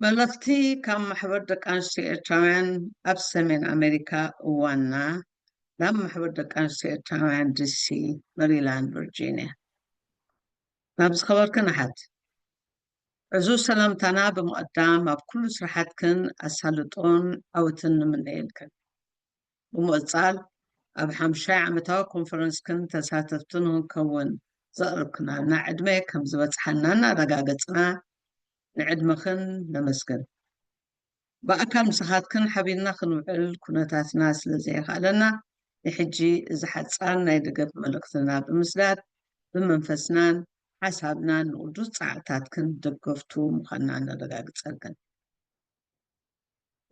መልእኽቲ ካብ ማሕበር ደቂ ኣንስትዮ ኤርትራውያን ኣብ ሰሜን ኣሜሪካ፣ ዋና ናብ ማሕበር ደቂ ኣንስትዮ ኤርትራውያን ዲሲ፣ መሪላንድ፣ ቨርጂኒያ። ናብ ዝኸበርክን ኣሓት፣ ዕዙዝ ሰላምታና ብምቕዳም ኣብ ኩሉ ስራሓትክን ኣሳልጦን ዓወትን ንምነየልክን። ብምቕጻል ኣብ ሓምሻይ ዓመታዊ ኮንፈረንስክን ተሳተፍቲ ንክንከውን ዘቕርብክናልና ዕድመ ከም ዝበጽሓና እናረጋገጽና ንዕድመኽን ነመስግን። ብኣካል ምሳኻትክን ሓቢርና ክንውዕል ኩነታትና ስለ ዘየኽኣለና ንሕጂ እዚ ሓጻር ናይ ደገፍ መልእኽትና ብምስዳድ ብመንፈስናን ሓሳብናን ንቕዱስ ጻዕርታትክን ደገፍቱ ምዃንና ነረጋግጸልክን።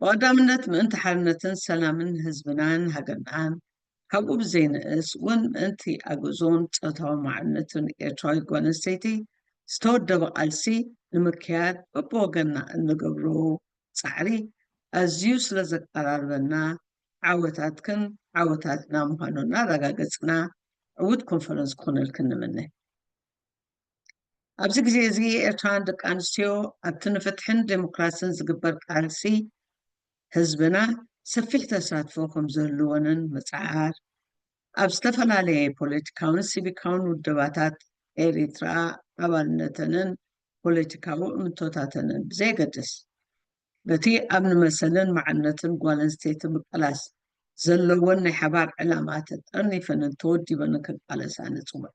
ብቐዳምነት ምእንቲ ሓርነትን ሰላምን ህዝብናን ሃገርናን፣ ካብኡ ብዘይንእስ እውን ምእንቲ ኣግዞን ጾታዊ ማዕርነትን ኤርትራዊት ጓል ኣንስተይቲ ዝተወደበ ቃልሲ ንምክያድ በብወገንና እንገብሮ ጻዕሪ ኣዝዩ ስለ ዘቀራርበና ዓወታትክን ዓወታትና ምዃኑ እናረጋገጽና ዕዉት ኮንፈረንስ ክኾነልክን ንምነ። ኣብዚ ግዜ እዚ ኤርትራውያን ደቂ ኣንስትዮ ኣብቲ ንፍትሕን ዴሞክራስን ዝግበር ቃልሲ ህዝብና ሰፊሕ ተሳትፎ ከም ዝህልወንን ምጽዓር፣ ኣብ ዝተፈላለየ ፖለቲካውን ሲቪካውን ውደባታት ኤሪትራ ኣባልነተንን ፖለቲካዊ እምንቶታተንን ብዘየገድስ፣ በቲ ኣብ ንመሰልን ማዕርነትን ጓል ኣንስተይቲ ምቅላስ ዘለወን ናይ ሓባር ዕላማ ተጠርኒፈንን ተወዲበንን ክቃለሳ ንጽውዕ።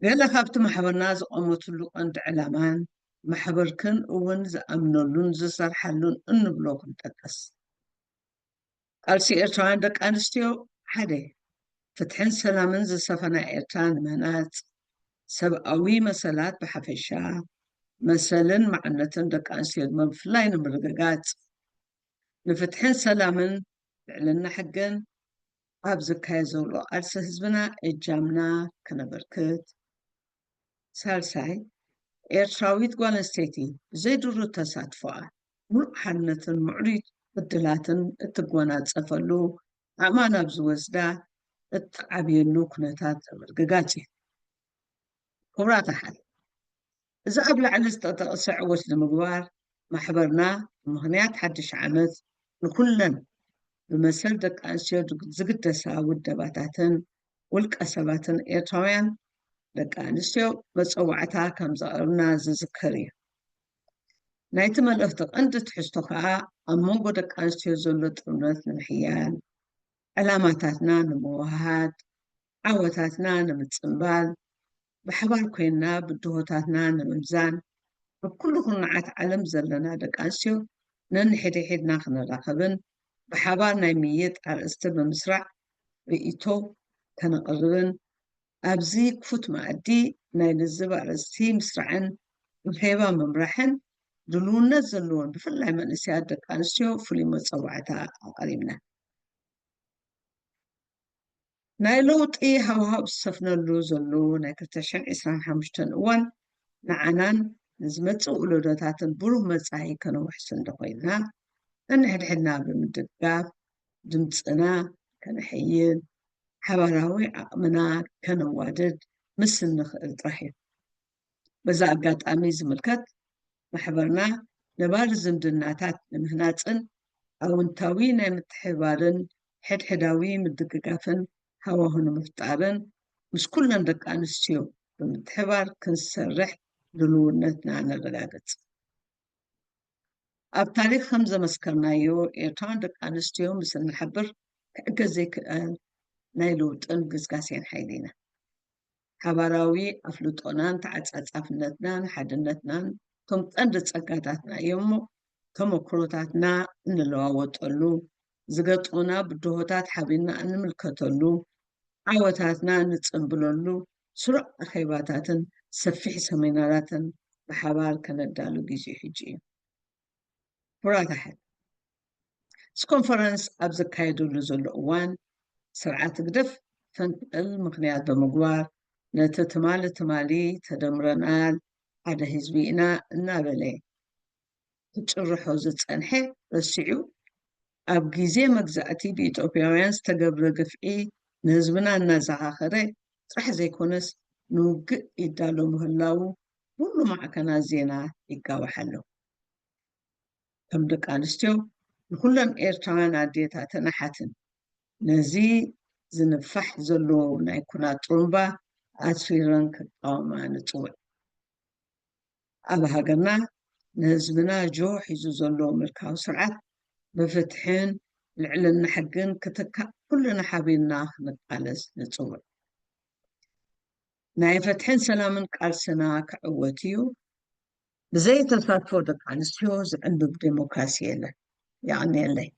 ገለ ካብቲ ማሕበርና ዝቐመትሉ ቀንዲ ዕላማን ማሕበርክን እውን ዝኣምነሉን ዝሰርሓሉን እንብሎ ክንጠቅስ። ቃልሲ ኤርትራውያን ደቂ ኣንስትዮ ሓደ፣ ፍትሕን ሰላምን ዝሰፈና ኤርትራ ንምህናጽ፣ ሰብኣዊ መሰላት ብሓፈሻ፣ መሰልን ማዕርነትን ደቂ ኣንስትዮ ድማ ብፍላይ ንምርግጋጽ፣ ንፍትሕን ሰላምን ልዕልና ሕግን ኣብ ዝካየድ ዘሎ ቃልሲ ህዝብና እጃምና ከነበርክት። ሳልሳይ፣ ኤርትራዊት ጓል ኣንስተይቲ ብዘይ ድሩት ተሳትፎኣ፣ ምሉእ ሓርነትን ምዕሩይ ዕድላትን እትጎናጸፈሉ ዓቕማ ናብ ዝወስዳ እትዓብየሉ ኩነታት ንምርግጋጽ እዩ። ክቡራት ኣሓት፣ እዚ ኣብ ላዕሊ ዝተጠቕሰ ዕወት ንምግባር፣ ማሕበርና ብምኽንያት ሓድሽ ዓመት ንኹለን ብመሰል ደቂ ኣንስትዮ ዝግደሳ ውደባታትን ውልቀ ሰባትን ኤርትራውያን ደቂ ኣንስትዮ መጸዋዕታ ከም ዘቕረብና ዝዝከር እዩ። ናይቲ መልእኽቲ ቀንዲ ትሕዝቶ ከኣ ኣብ መንጎ ደቂ ኣንስትዮ ዘሎ ጥርነት ንምሕያል፣ ዕላማታትና ንምውህሃድ፣ ዓወታትና ንምጽንባል፣ ብሓባር ኮይንና ብድሆታትና ንምምዛን፣ ኣብ ኩሉ ኩርናዓት ዓለም ዘለና ደቂ ኣንስትዮ ነንሕድሕድና ክንራኸብን ብሓባር ናይ ምይይጥ ኣርእስቲ ብምስራዕ ርእይቶ ከነቕርብን፣ ኣብዚ ክፉት መኣዲ ናይ ልዝብ ኣርእስቲ ምስራዕን ብኼባ ምምራሕን ድልውነት ዘለወን ብፍላይ መንእሰያት ደቂ ኣንስትዮ ፍሉይ መጸዋዕታ ኣቐሪብና። ናይ ለውጢ ሃዋህው ዝሰፍነሉ ዘሎ ናይ ክልተ ሽሕን ዕስራን ሓሙሽተን እዋን ንዓናን ንዝመጽእ ውለዶታትን ብሩህ መጻኢ ከነውሕስ እንተኾይንና፣ ነንሕድሕድና ብምድጋፍ ድምጽና ከነሐይል፣ ሓባራዊ ዓቕምና ከነዋድድ ምስ እንኽእል ጥራሕ እዩ። በዚ ኣጋጣሚ ዝምልከት ማሕበርና ነባሪ ዝምድናታት ንምህናጽን ኣውንታዊ ናይ ምትሕብባርን ሕድሕዳዊ ምድግጋፍን ሃዋሁ ንምፍጣርን ምስ ኩለን ደቂ ኣንስትዮ ብምትሕባር ክንሰርሕ ድልውነትና ነረጋግጽ። ኣብ ታሪኽ ከም ዘመስከርናዮ ኤርትራውያን ደቂ ኣንስትዮ ምስ እንሓብር ክዕገዝ ዘይክእል ናይ ለውጥን ግስጋሴን ሓይሊ ኢና። ሓባራዊ ኣፍልጦናን ተዓጻጻፍነትናን ሓድነትናን እቶም ቀንዲ ጸጋታትና እዮም እሞ፣ ተመክሮታትና እንለዋወጠሉ፣ ዝገጥሙና ብድሆታት ሓቢርና እንምልከተሉ፣ ዓወታትና እንጽንብለሉ ስሩዕ ኣኼባታትን ሰፊሕ ሰሚናራትን ብሓባር ከነዳሉ ጊዜኡ ሕጂ እዩ። ክቡራት ኣሓት፣ እዚ ኮንፈረንስ ኣብ ዘካየደሉ ዘሎ እዋን፣ ስርዓት ህግደፍ ፈንቅል ምኽንያት ብምግባር፣ ነቲ ትማሊ ትማሊ ተደምረናል፣ ሓደ ህዝቢ ኢና እናበለ ክጭርሖ ዝጸንሐ ረሲዑ፣ ኣብ ግዜ መግዛእቲ ብኢትዮጵያውያን ዝተገብረ ግፍዒ ንህዝብና እናዘኻኸረ ጥራሕ ዘይኮነስ፣ ንውግእ ይዳሎ ምህላዉ ኩሉ ማዕከናት ዜና ይጋዋሕ ኣሎ። ከም ደቂ ኣንስትዮ ንኩለን ኤርትራውያን ኣዴታትን ኣሓትን ነዚ ዝንፋሕ ዘሎ ናይ ኩናት ጥሩምባ ኣስፊረን ክቃወማ ንጽውዕ። ኣብ ሃገርና ንህዝብና ጆ ሒዙ ዘሎ ምልካዊ ስርዓት ብፍትሕን ልዕልና ሕግን ክትካእ ኩልና ሓቢርና ክንቃለስ ንጽውዕ። ናይ ፍትሕን ሰላምን ቃልስና ክዕወት እዩ። ብዘይ ተሳትፎ ደቂ ኣንስትዮ ዝዕንብብ ዴሞክራሲ የለን። የቐንየለይ።